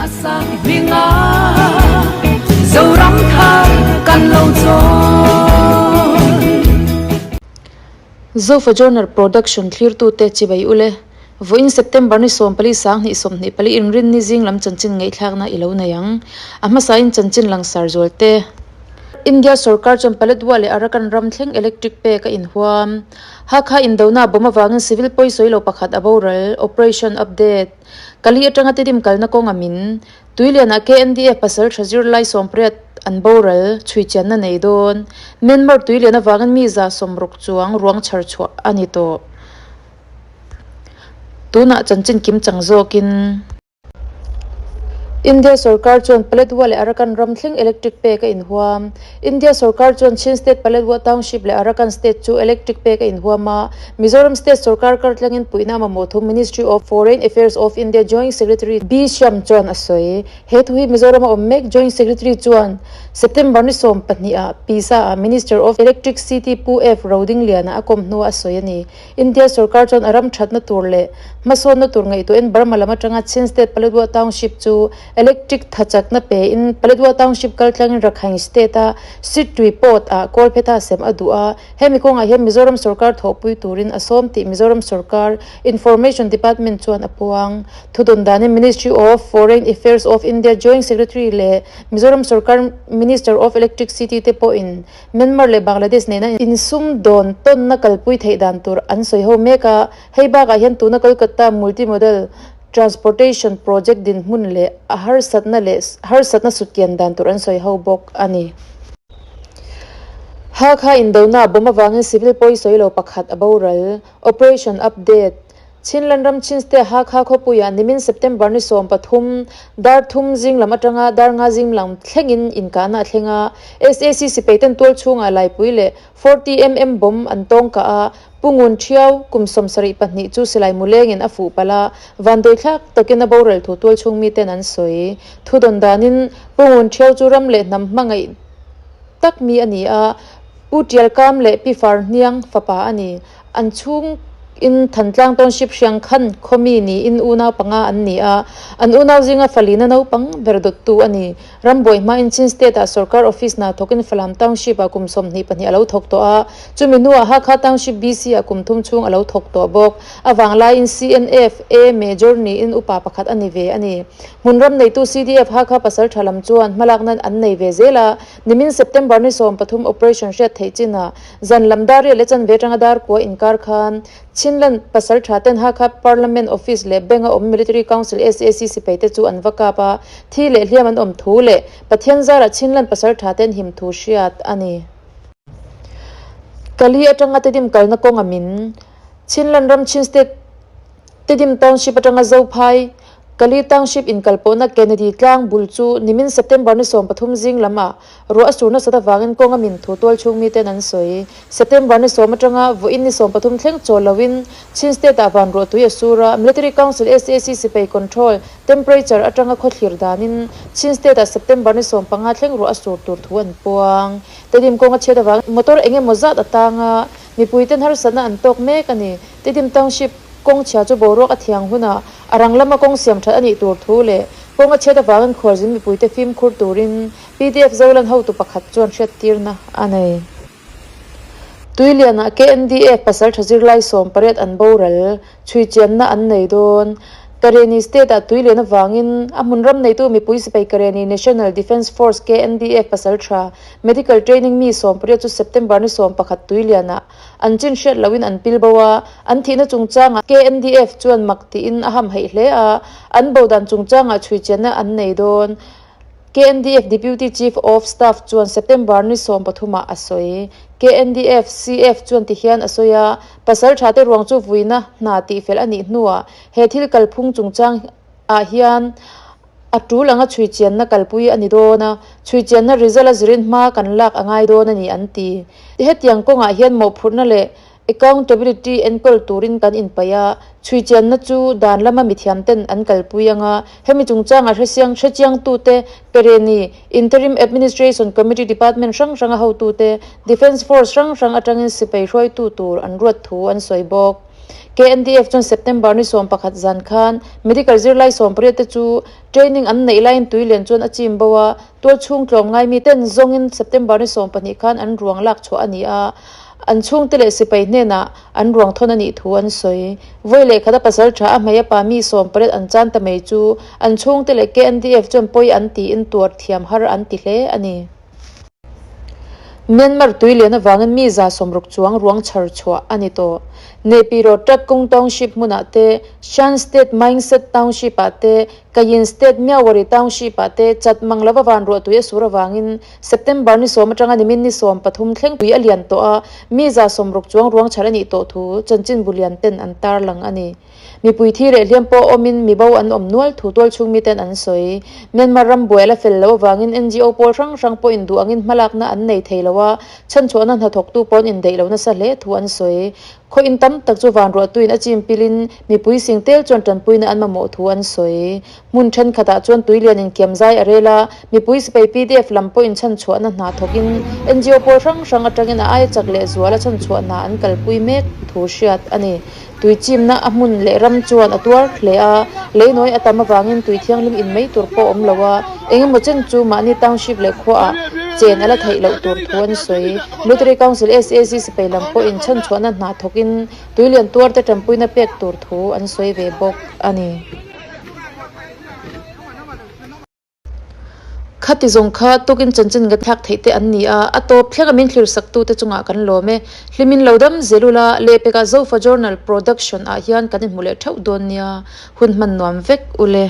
Hminga Zoram thar kan lo chawn. Zofa Journal Production thlirtute chibai ule, Vawiin September ni 14 2024 inrinni zing lam chanchin ngaihthlakna i lo nei ang. A hmasain chanchin langsar zual te. India sorkar chuan Paletwa leh Arakan ram thleng electric pek a inhuam. Hakha indona bawm avangin civil pawisawi lo pakhat a boral, Operation Update. Kali atanga Tidim kalna kawng a min. Tuilianah KNDF pasal tha zirlai 80 an boral, chhuichianna nei dawn. Myanmar tuilian avangin mi 60 chuang ruang chhar chhuah a ni tawh. Tunah chanchin kim chang zawkin. India sorkar chuan Paletwa leh Arakan ram thleng electric pek a inhuam. India sorkar chuan Chin State Paletwa Township leh Arakan State chu electric pek a inhuam a. Mizoram State sorkar kartlangin puihna a mamawh thu Ministry of Foreign Affairs of India Joint Secretary B Shyam chuan a sawi. He thu hi Mizoram a awm mek Joint Secretary chuan September ni 12 ah Pisa ah Minister of Electricity Pu F Rodingliana a kawm hnuah a sawi a ni. India sorkar chuan a ram thatna tur leh hmasawnna tur ngaihtuahin Burma lam atanga Chin State Paletwa Township chu electric thachakna pein Paletwa Township kaltlangin Rakhine State-a Sittwe Port ah Kawlphetha sem a duh a, hemi kawngah hian Mizoram sorkar thawhpui turin a sawm tih Mizoram sorkar Information Department chuan a puang. Thudawn danin Ministry of Foreign Affairs of India Joint Secretary leh Mizoram sorkar Minister of Electricity te pawhin Myanmar leh Bangladesh nena insum dawn tawnna kalpui theih dan tur an sawi ho mek a, hei bakah hian tuna Kolkata Multi-Modal Transportation Project dinhmun leh a harsatna leh harsatna sutkian dan tur an sawi ho bawk a ni. Hakha indona bawm avangin civil pawi sawi lo pakhat a boral. Operation Update. Chinland ram Chin State Hakha khawpuiah nimin September ni 13 dar thum zing lam atanga dar nga zing lam thlengin inkahna a thleng a. SAC sipaiten tual chhungah laipui leh 40mm bomb an tawng kah a, Pu Ngun Thiau kum 72 chu silai mulengin a fuh palh a, vanduai thlak takin a boral thu tual chhung miten an sawi. Thudawn danin Pu Ngun Thiau chu ram leh hnam hmangaih tak mi a ni a, Pu Tialkam leh Pi Far Hniang fapa a ni. An chhung in Thantlang Township hriang khan khawmi niin unau panga an ni a, an unau zinga falina naupang ber dawttu a ni. Rambuai hmain Chin State ah sorkar office hna thawkin Falam Township ah kum 22 a lo thawk tawh a, chumi hnuah Hakha Township BC ah kum thum chhung a lo thawk tawh bawk. A vanglaiin CNF A Major niin upa pakhat a ni ve a ni. Hmun ram neitu CDF Hakha pasal tha lam chuan hmalakna an nei ve zel a, nimin September ni 13 operation hriat theih chinah Zan lam dar riah leh chanve atanga dar kua inkar khan Chinland pasal tha ten Hakha Parliament Office leh Bank a awm Military Council SAC sipai te chu an va kap a, thi leh hliam an awm thu leh Pathian zarah Chinland pasal tha ten him thu hriat a ni. Kali atanga Tedim kalna kawng a min Chinland ram Chin State Tedim Township atanga Zophai, Kali Township inkalpawhna Kennedy tlang bul chu nimin September ni 13 zing lam ah ruah a sur nasat avangin kawng a min thu tual chhung miten an sawi. September ni 10 atanga vawiin ni 13 thleng chawl loin Chin State ah van ruah tui a sur a, Military Council SAC sipai control temperature atanga khawthlir danin Chin State ah September ni 15 thleng ruah a sur tur thu an puang. Tedim kawng a chhiat avangin motor eng emaw zat a tang a, mipuiten harsatna an tawk mek a ni. Tedim Township kawng chhia chu boruak a thiang hunah a rang lama kawng siam that a nih tur thu leh kawng a chhiat avangin khualzin mipuite fimkhur turin PDF Zolan hotu pakhat chuan hriattirna a nei. Tuilianah KNDF pasal tha zirlai 18 an boral, chhuichianna an nei dawn. Karenni State-ah tuilian avangin a hmun ram neitu mipui sipai Karenni National Defence Force KNDF pasal tha medical training mi 18 chu September ni 11 tuilianah An chin hriat loin an pil bo a, an thihna chungchangah KNDF chuan mak tiin a ham heih hle a, an bo dan chungchangah chhuichianna an nei dawn. KNDF Deputy Chief of Staff chuan September ni 13 ah a sawi. KNDF CF chuan tihian a sawi a, pasal tha te ruang chu vuina hna tihfel a nih hnuah he thil kalphung chungchang ah hian a tul anga chhuichianna kalpui a ni dawn a, chhuichianna result a zirin hma kan lak a ngai dawn a ni an ti. Hetiang kawngah hian mawhphurhna leh accountability enkawl turin kan inpaih a, chhuichianna chu dan lama mithiamten an kalpui anga, hemi chungchanga hresiang hrechiangtute, Pereni, Interim Administration Committee Department hrang hranga hotute, Defence Force hrang hrang atangin sipai hruaitu tur an ruat thu an sawi bawk. KNDF chuan September ni 11 zan khan medical zirlai 18 te chu training an neih laiin tuilian chuan a chim bo a, tual chhung tlawmngai mi ten zawngin September ni 12 khan an ruang lak chhuah a ni a, an chhungte leh sipai hnenah an ruang thawn a nih thu an sawi. Vawi leh khata pasal tha a hmei a pa mi 18 an chan ta mai chu an chhungte leh KNDF chuan pawi an tiin tuar thiam har an ti hle a ni. Myanmar tuilian avangin mi 160 chuang ruang chhar chhuah a ni tawh. Naypyidaw Tatkung Township hmunah te, Shan State Mindset Township ah te, Kayin State Myawaddy Township ah te chat mang lova van ruah tui a sur avangin September ni 10 atanga nimin ni 13 thleng tui a lian tawh a, mi 160 chuang ruang chhar a nih tawh thu chanchinbu lian ten an tarlang a ni. Mipui thi leh hliam pawh awmin mi bo an awm nual thu tual chhung miten an sawi. Myanmar ram buai la fel loh avangin NGO pawl hrang hrang pawhin duh angin hmalakna an nei thei lo a, chhanchhuahna hnathawktu pawn indaih lo nasa hle thu an sawi. Khaw in tam tak chu van ruahtuin a chim pilin mipui sing tel chuan tanpuina an mamawh thu an sawi. Hmun thenkhatah chuan tuilian inkiam zai a rel a, mipui sipai pdf lam pawhin chhanchhuahna hna thawkin NGO pawl hrang hrang atangin a aia chak leh zuala chhanchhuah hna an kalpui mek thu hriat a ni. Tui chimna a hmun leh ram chuan a tuar hle a, leinawi a tam avangin tui thianghlim in mai tur pawh a awm lo a, eng emaw chen chu mahni township leh khuaah chen a la theih loh tur thu an sawi. Military Council SAC sipai lam pawhin chhanchhuahna hna thawkin tui lian tuarte tanpuina pek tur thu an sawi ve bawk a ni. Khati zawng kha tukin chanchin ka thlak theih te an ni a, a tawp thleng a min thlir sak tu te chungah kan lawm e. Hlimin lo dam zel ula, lehpekah Zofa Journal Production ah hian kan inhmu leh theuh dawn nia, hun hman nuam vek ule.